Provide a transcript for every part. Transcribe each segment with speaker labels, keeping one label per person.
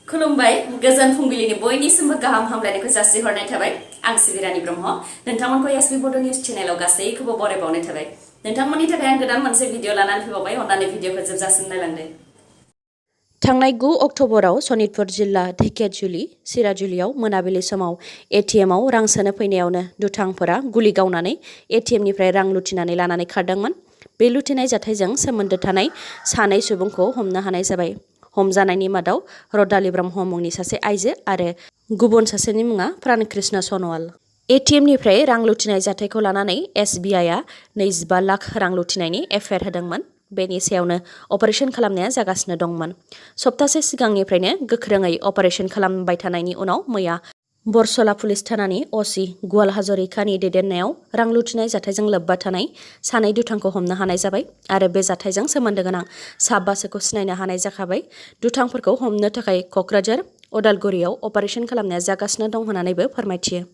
Speaker 1: खुलुमबाय गोजोन फुंबिलिनि बयनिसिमबो गाहाम हामलायनायखौ जासिहरनाय थाबाय आं सिबिरानि ब्रह्म नोंथांमोनखौ एसबी बड' निउज चेनेलाव गासैखौबो बरायबावनाय थाबाय नोंथांमोननि थाखाय आं गोदान मोनसे भिडिअ लानानै फैबावबाय अन्नानै भिडिअखौ जोबजासिम नायलांदो। थांनाय 9 अक्ट'बराव सनितपुर जिल्ला ढेकियाजुलि सिराजुलियाव मोनाबिलि समाव एटिएमआव रां सोनो फैनायावनो दुथांफोरा गुलि गावनानै एटिएमनिफ्राय रां लुथिनानै लानानै खारदोंमोन। बे लुथिनाय जाथायजों सोमोन्दो थानाय सानै सुबुंखौ हमनो हानाय जाबाय। हमजानायनि मादाव रदालि ब्रह्म मुंनि सासे आइजो आरो गुबुन सासेनि मुङा प्राणकृष्ण सनवाल। एटिएमनिफ्राय रां लुथिनाय जाथायखौ लानानै एसबिआइआ 25 लाख रां लुथिनायनि एफआइआर होदोंमोन। बेनि सायावनो अपारेशन खालामनाया जागासिनो दंमोन। सप्तासे सिगांनिफ्रायनो गोख्रोङै अपारेशन खालामबाय थानायनि उनाव मैया बरसला पुलिस थानानि असि गुवाल हाजरिकानि दैदेननायाव रां लुथिनाय जाथायजों लोब्बा थानाय सानै दुथांखौ हमनो हानाय जाबाय आरो बे जाथायजों सोमोन्दो गोनां साबासोखौ सिनायनो हानाय जाखाबाय। दुथांफोरखौ हमनो थाखाय क'क्राझार उदालगुरियाव अपारेशन खालामनाया जागासिनो दं होननानैबो फोरमायथियो।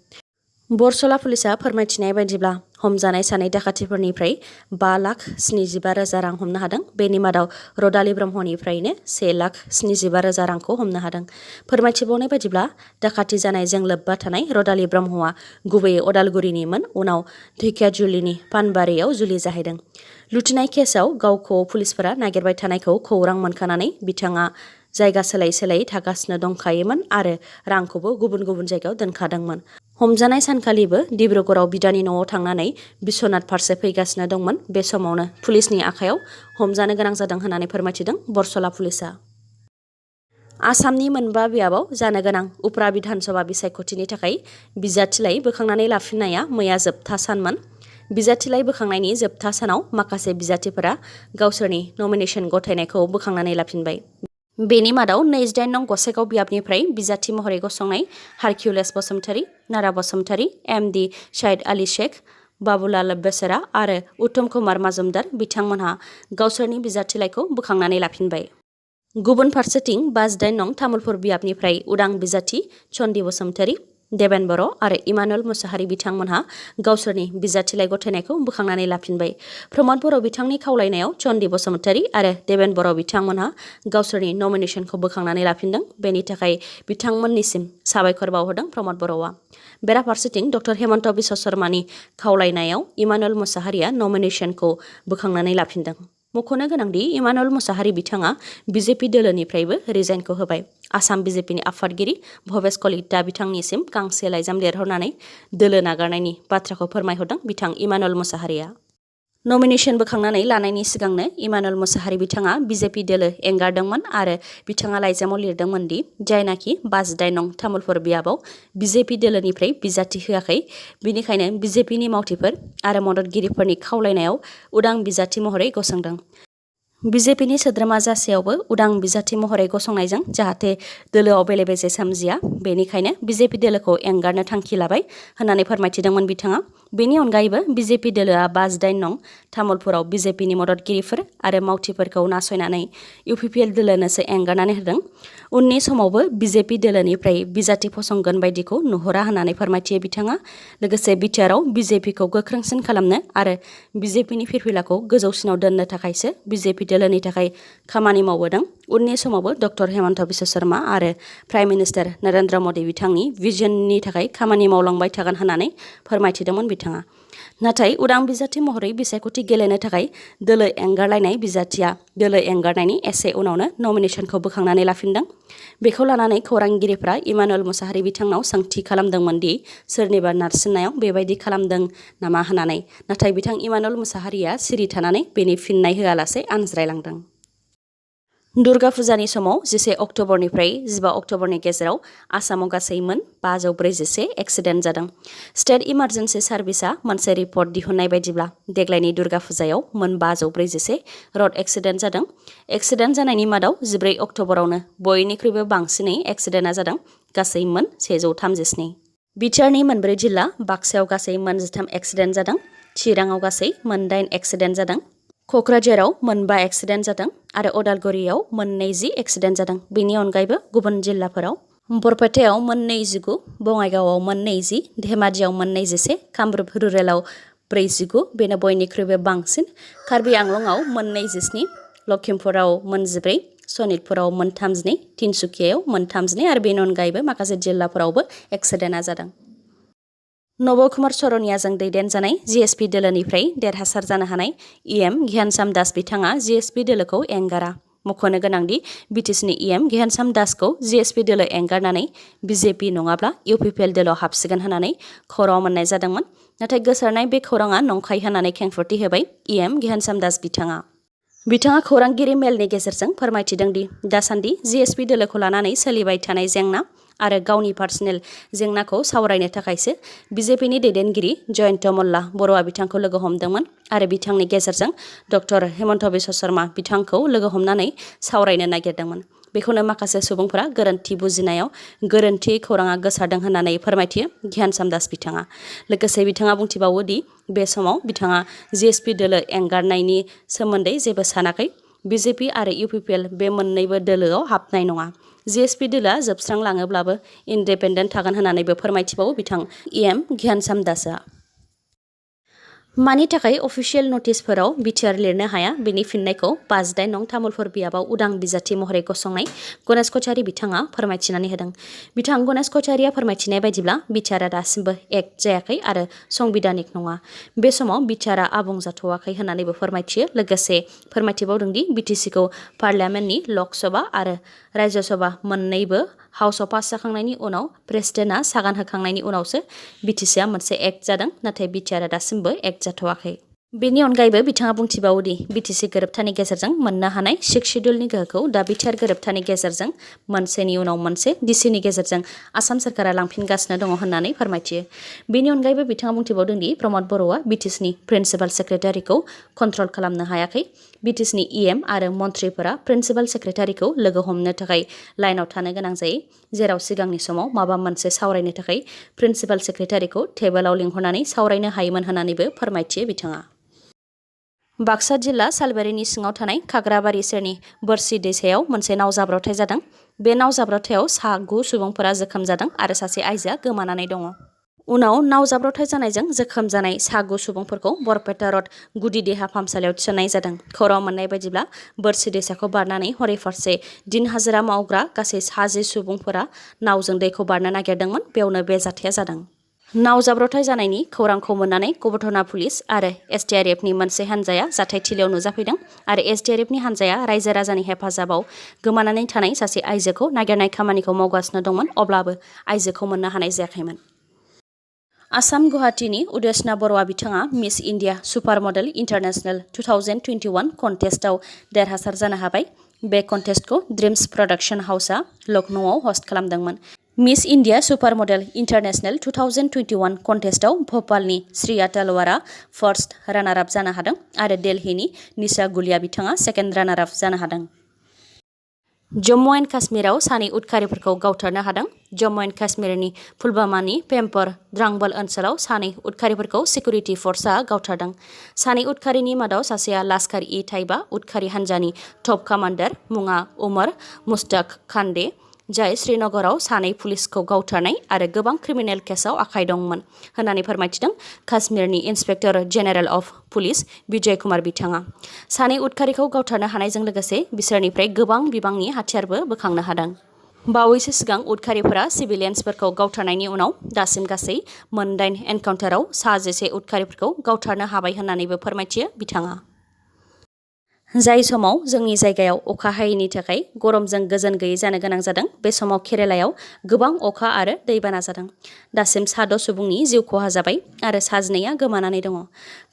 Speaker 1: बरसला पुलिसआ फोरमायथिनाय बायदिब्ला हमजानाय सानै दाखाथिफोरनिफ्राय 5,75,000 रां हमनो हादों। बेनि मादाव रदालि ब्रह्मनिफ्रायनो 1,75,000 रांखौ हमनो हादों। फोरमायथिबावनाय बायदिब्ला दाखाथि जानायजों लोब्बा थानाय रदालि ब्रह्मआ गुबैयै उदालगुरिनिमोन, उनाव ढेकियाजुलिनि पानबारियाव जुलि जाहैदों। लुथिनाय केसआव गावखौ पुलिसफोरा नागिरबाय थानायखौ खौरां मोनखानानै बिथाङा जायगा सोलाय सोलाय थागासिनो दंखायोमोन आरो रांखौबो गुबुन गुबुन जायगायाव दोनखादोंमोन। हमजानाय सानखालिबो डिब्रुगड़आव बिदानि न'आव थांनानै बिश्वनाथ फारसे फैगासिनो दंमोन। बे समावनो पुलिसनि आखायाव हमजानो गोनां जादों होननानै फोरमायथिदों बरसला पुलिसआ। आसामनि मोनबा बियाबाव जानो गोनां उप्रा बिधानसभा बिसायख'थिनि थाखाय बिजाथिलाइ बोखांनानै लाफिननाया मैया जोबथा सानमोन। बिजाथिलाइ बोखांनायनि जोबथा सानाव माखासे बिजाथिफोरा गावसोरनि नमिनेशन गथायनायखौ बोखांनानै लाफिनबाय। बेनि मादाव 28 नं गसाइगाव बियाबनिफ्राय बिजाथि महरै गसंनाय हारकिउलिस बसुमतारी, नारा बसुमतारी, एमडि शाहिद आली शेख, बाबुलाल बेसेरा आरो उत्तम कुमार माजुमदार बिथांमोनहा गावसोरनि बिजाथिलाइखौ बोखांनानै लाफिनबाय। गुबुन फारसेथिं 58 नं तामुलपुर बियाबनिफ्राय उदां बिजाथि चन्दि बसुमतारी, देबेन बर' आरो इमानुएल मुसाहारि बिथांमोनहा गावसोरनि बिजाथिलाइ गथायनायखौ बोखांनानै लाफिनबाय। प्रमद बर' बिथांनि खावलायनायाव चन्दि बसुमतारी आरो देबेन बर' बिथांमोनहा गावसोरनि नमिनेशनखौ बोखांनानै लाफिनदों। बेनि थाखाय बिथांमोननिसिम साबायखर बावहरदों प्रमद बर'आ। बेराफारसेथिं डक्टर हेमन्त बिश्व शर्मानि खावलायनायाव इमानुएल मुसाहारिया नमिनेशनखौ बोखांनानै लाफिनदों। मख'नो गोनांदि इमानुएल मुसाहारि बिथाङा बिजेपि दोलोनिफ्रायबो रिजाइनखौ होबाय। आसाम बिजेपिनि आफादगिरि भबेश कलिता बिथांनिसिम गांसे लाइजाम लिरहरनानै दोलो नागारनायनि बाथ्राखौ फोरमायहरदों बिथां इमानुएल मुसाहारिया। नमिनेशन बोखांनानै लानायनि सिगांनो इमानुएल मुसाहारि बिथाङा बिजेपि दोलो एंगारदोंमोन आरो बिथाङा लाइजामाव लिरदोंमोन दि जायनाखि 58 नं तामुलपुर बियाबाव बिजेपि दोलोनिफ्राय बिजाथि होआखै, बिनिखायनो बिजेपिनि मावथिफोर आरो मददगिरिफोरनि खावलायनायाव उदां बिजाथि महरै गसंदों। बिजेपिनि सोद्रोमा जासेयावबो उदां बिजाथि महरै गसंनायजों जाहाथे दोलोआव बेले बेजे सोमजिया, बेनिखायनो बिजेपि दोलोखौ एंगारनो थांखि लाबाय होननानै फोरमायथिदोंमोन बिथाङा। बेनि अनगायैबो बिजेपि दोलोआ 58 नं तामुलपुराव बिजेपिनि मददगिरिफोर आरो मावथिफोरखौ नासयनानै इउपिपिएल दोलोनोसो एंगारनानै होदों। उननि समावबो बिजेपि दोलोनिफ्राय बिजाथि फसंगोन बायदिखौ नुहुरा होननानै फोरमायथियो बिथाङा। लोगोसे बिटिआरआव बिजेपिखौ गोख्रोंसिन खालामनो आरो बिजेपिनि फिरफिलाखौ गोजौसिनाव दोननो थाखायसो बिजेपि दोलोनि थाखाय खामानि मावबोदों। उननि समावबो डक्टर हेमन्त बिश्व शर्मा आरो प्राइम मिनिस्टार नरेन्द्र मदि बिथांनि भिजननि थाखाय खामानि मावलांबाय थागोन होननानै फोरमायथिदोंमोन बिथाङा। नाथाय उदां बिजाथि महरै बिसायख'थि गेलेनो थाखाय दोलो एंगारलायनाय बिजाथिया दोलो एंगारनायनि एसे उनावनो नमिनेशनखौ बोखांनानै लाफिनदों। बेखौ लानानै खौरांगिरिफ्रा इमानुएल मुसाहारि बिथांनाव सोंथि खालामदोंमोन दि सोरनिबा नारसिननायाव बेबायदि खालामदों नामा होननानै, नाथाय बिथां इमानुएल मुसाहारिया सिरि थानानै बेनि फिननाय होआलासे आनज्रायलांदों। दुर्गा फुजानि समाव 11 अक्ट'बरनिफ्राय 15 अक्ट'बरनि गेजेराव आसामाव गासै मोन 541 एक्सिडेन्ट जादों। स्टेट इमार्जेन्सि सार्भिसआ मोनसे रिपर्ट दिहुन्नाय बायदिब्ला देग्लायनि दुर्गा फुजायाव मोन 541 रड एक्सिडेन्ट जादों। एक्सिडेन्ट जानायनि मादाव 14 अक्ट'बरावनो बयनिख्रुइबो बांसिनै एक्सिडेन्टआ जादों, गासै मोन 137। बिटिआरनि मोनब्रै जिल्ला बाक्सायाव गासै मोन 13 एक्सिडेन्ट जादों, चिराङाव गासै मोन 8 एक्सिडेन्ट जादों, क'क्राझाराव मोन 5 एक्सिडेन्ट जादों आरो उदालगुरियाव मोन 20 एक्सिडेन्ट जादों। बेनि अनगायैबो गुबुन जिल्लाफोराव बरपेटायाव मोन 29, बङाइगावआव मोन 20, धेमाजियाव मोन 21, कामरुप रुरेलाव 49, बेनो बयनिख्रुइबो बांसिन। कार्बि आंलंआव मोन 27, लखिमपुराव मोन 14, सनितपुराव मोनथामजिनै, तिनसुकियायाव मोनथामजिनै आरो बेनि अनगायैबो माखासे जिल्लाफोरावबो एक्सिडेन्टआ जादों। नब कुमार सरनियाजों दैदेनजानाय जिएसपि दोलोनिफ्राय देरहासार जानो हानाय इएम घ्यानचान्द दास बिथाङा जिएसपि दोलोखौ एंगारा। मख'नो गोनांदि बिटिसिनि इएम घ्यानचान्द दासखौ जिएसपि दोलो एंगारनानै बिजेपि नङाब्ला इउपिपिएल दोलोआव हाबसिगोन होननानै खौरां मोननाय जादोंमोन। नाथाय गोसारनाय बे खौराङा नंखाय होननानै खेंफोरथि होबाय इएम घ्यानचान्द दास बिथाङा। बिथाङा खौरांगिरि मेलनि गेजेरजों फोरमायथिदों दि दासान्दि जिएसपि दोलोखौ लानानै सोलिबाय थानाय जेंना आरो गावनि पार्सनेल जेंनाखौ सावरायनो थाखायसो बिजेपिनि दैदेनगिरि जयन्त मल्ला बर'आ बिथांखौ लोगो हमदोंमोन आरो बिथांनि गेजेरजों डक्टर हेमन्त बिश्व शर्मा बिथांखौ लोगो हमनानै सावरायनो नागिरदोंमोन। बेखौनो माखासे सुबुंफोरा गोरोन्थि बुजिनायाव गोरोन्थि खौराङा गोसारदों होननानै फोरमायथियो घ्यानचान्द दास बिथाङा। लोगोसे बिथाङा बुंथिबावो दि बे समाव बिथाङा जिएसपि दोलो एंगारनायनि सोमोन्दै जेबो सानाखै। बिजेपि आरो इउपिपिएल बे मोननैबो दोलोआव हाबनाय नङा। जिएसपि दोलोआ जोबस्रांलाङोब्लाबो इन्डिपेन्डेन्ट थागोन होननानैबो फोरमायथिबावो बिथां इएम घ्यानचान्द दासआ। मानि थाखाय अफिसियेल नटिसफोराव बिटिआर लिरनो हाया बेनि फिननायखौ 58 नं तामुलपुर बियाबाव उदां बिजाथि महरै गसंनाय गणेश कछारी बिथाङा फोरमायथिनानै होदों। बिथां गणेश कछारीया फोरमायथिनाय बायदिब्ला बिटिआरआ दासिमबो एक्ट जायाखै आरो संबिधानिक नङा। बे समाव बिटिआरआ आबुं जाथ'वाखै होननानैबो फोरमायथियो। लोगोसे फोरमायथिबावदोंदि बिटिसिखौ पार्लियामेन्टनि लकसभा आरो राज्यसभा मोननैबो हाउसआव पास जाखांनायनि उनाव प्रेसिडेन्टआ सागान होखांनायनि उनावसो बिटिसिआ मोनसे एक्ट जादों, नाथाय बिटिआरआ दासिमबो एक्ट जाथ'वाखै। बेनि अनगायैबो बिथाङा बुंथिबावोदि बिटिसि गोरोबथानि गेजेरजों मोननो हानाय 6 शिड्युलनि गोहोखौ दा बिटिआर गोरोबथानि गेजेरजों मोनसेनि उनाव मोनसे डिसिनि गेजेरजों आसाम सोरखारा लांफिनगासिनो दङ होननानै फोरमायथियो। बेनि अनगायैबो बिथाङा बुंथिबावदोंदि प्रमद बर'आ बिटिसिनि प्रिन्सिपाल सेक्रेटारिखौ कन्ट्रल खालामनो हायाखै। बिटिसिनि इएम आरो मन्थ्रिफोरा प्रिन्सिपाल सेक्रेटारिखौ लोगो हमनो थाखाय लाइनाव थानो गोनां जायो, जेराव सिगांनि समाव माबा मोनसे सावरायनो थाखाय प्रिन्सिपाल सेक्रेटारिखौ टेबोलाव लिंहरनानै सावरायनो हायोमोन होननानैबो फोरमायथियो बिथाङा। बाक्सा जिल्ला सालबारिनि सिङाव थानाय खाग्राबारि सेरनि बोरसि दैसायाव मोनसे नाव जाब्रबथाय जादों। बे नाव जाब्रबथायाव 9 सुबुंफोरा जोखोम जादों आरो सासे आइजोआ गोमानानै दङ। उनाव नाव जाब्रबथाय जानायजों जोखोम जानाय 9 सुबुंफोरखौ बरपेटा रड गुदि देहा फाहामसालियाव थिसननाय जादों। खौरां मोननाय बायदिब्ला बोरसि दैसाखौ बारनानै हरै फारसे दिन हाजिरा मावग्रा गासै 10 सुबुंफोरा नावजों दैखौ बारनो नागिरदोंमोन। बेयावनो बे जाथाया जादों। नाव जाब्रबथाय जानायनि खौरांखौ मोननानै कबथना पुलिस आरो एसडिआरएफनि मोनसे हान्जाया जाथायथिलियाव नुजाफैदों आरो एसडिआरएफनि हान्जाया रायजो राजानि हेफाजाबाव गोमानानै थानाय सासे आइजोखौ नागिरनाय खामानिखौ मावगासिनो दंमोन, अब्लाबो आइजोखौ मोननो हानाय जायाखैमोन। आसाम गुवाहाटीनि उदेशना बर'आ बिथाङा miss India super model international 2021 कन्टेस्टआव देरहासार जानो हाबाय। बे कन्टेस्टखौ ड्रिम्स प्रडाक्शन हाउसआ लखनौआव हस्ट खालामदोंमोन। Miss India super model international 2021 कन्टेस्टआव भोपालनि श्रिया तलवारआ फार्स्ट रानार आप जानो हादों आरो दिल्लीनि निशा गुलिया बिथाङा सेकेन्ड रानार आप जानो हादों। जम्मु एन्ड काश्मीराव 2 उदखारिफोरखौ गावथारनो हादों। जम्मु एन्ड काश्मीरनि पुलवामानि पेम्पर द्रांबल ओनसोलाव 2 उदखारिफोरखौ सिकिउरिटि फर्सआ गावथारदों। 2 उदखारिनि मादाव सासेया लास्कार-इ-ताइबा उदखारि हान्जानि टप कामान्डार मुङा उमर मुश्ताक खान्डे, जाय श्रीनगराव 2 पुलिसखौ गावथारनाय आरो गोबां क्रिमिनेल केसआव आखाइ दंमोन होननानै फोरमायथिदों काश्मीरनि inspector general of police Bijay Kumar बिथाङा। 2 उदखारिखौ गावथारनो हानायजों लोगोसे बिसोरनिफ्राय गोबां बिबांनि हाथियारबो बोखांनो हादों। बावैसो सिगां उदखारिफोरा सिभिलियान्सफोरखौ गावथारनायनि उनाव दासिम गासै 8 एनकाउन्टाराव 11 उदखारिफोरखौ गावथारनो हाबाय होननानैबो फोरमायथियो बिथाङा। जाय समाव जोंनि जायगायाव अखा हायैनि थाखाय गरमजों गोजोन गैयै जानो गोनां जादों, बे समाव केरेलायाव गोबां अखा आरो दैबाना जादों। दासिम 6 सुबुंनि जिउ खहा जाबाय आरो 12आ गोमानानै दङ।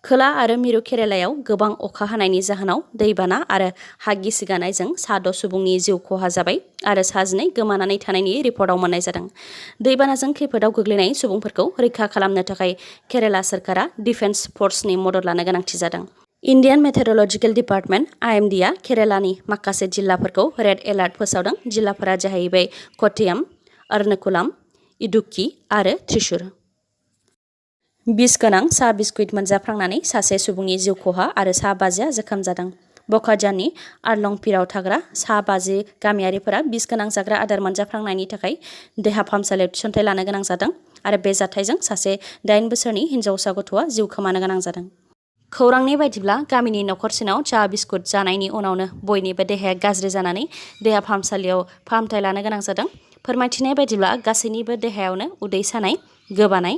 Speaker 1: खोला आरो मिरु केरेलायाव गोबां अखा हानायनि जाहोनाव दैबाना आरो हा गिसिगानायजों 6 सुबुंनि जिउ खहा जाबाय आरो 12 गोमानानै थानायनि रिपर्टआव मोननाय जादों। दैबानाजों खैफोदाव गोग्लैनाय सुबुंफोरखौ रैखा खालामनो थाखाय केरेला सोरखारा डिफेन्स फर्सनि मदद लानो गोनांथि जादों। इन्डियान मेटेरलजिकेल डिपार्टमेन्ट (IMD) केरेलानि माखासे जिल्लाफोरखौ रेड एलार्ट फोसावदों। जिल्लाफोरा जाहैबाय क'ट्टयम, एर्नाकुलम, इडुक्की आरो त्रिशूर। बिस गोनां साहा बिस्कुट मोनजाफ्लांनानै सासे सुबुंनि जिउ खहा आरो 5 जोखोम जादों। बकाजाननि आरलंपिराव थाग्रा 5 गामियारिफोरा बिस गोनां जाग्रा आदार मोनजाफ्लांनायनि थाखाय देहा फाहामसालियाव थिसनथाय लानो गोनां जादों आरो बे जाथायजों सासे 8 बोसोरनि हिनजावसा गथ'आ जिउ खोमानो गोनां जादों। खौरांनि बायदिब्ला गामिनि नखरसेनाव चा बिस्कुट जानायनि उनावनो बयनिबो देहाया गाज्रि जानानै देहा फाहामसालियाव फाहामथाय लानो गोनां जादों। फोरमायथिनाय बायदिब्ला गासैनिबो देहायावनो उदै सानाय, गोबानाय,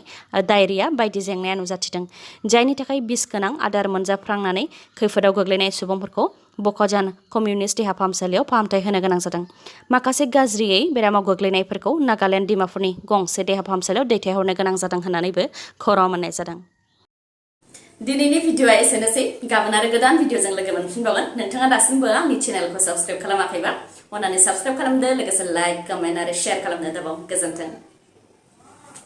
Speaker 1: डायरिया बायदि जेंनाया नुजाथिदों, जायनि थाखाय बिस गोनां आदार मोनजाफ्रांनानै खैफोदाव गोग्लैनाय सुबुंफोरखौ बक'जान कमिउनिस्ट देहा फाहामसालियाव फाहामथाय होनो गोनां जादों। माखासे गाज्रियै बेरामाव गोग्लैनायफोरखौ नागालेण्ड डिमापुरनि गंसे देहा फाहामसालियाव दैथायहरनो गोनां जादों होननानैबो खौरां मोननाय जादों। दिनैनि भिडिअआ एसेनोसै। गाबोन आरो गोदान भिडिअजों लोगो मोनफिनबावगोन। नोंथाङा दासिमबो आंनि चेनेलखौ साबस्क्राइब खालामाखैबा अन्नानै साबस्क्राइब खालामदो, लोगोसे लाइक, कमेन्ट आरो शेयार खालामनो दाबाव। गोजोन्थों।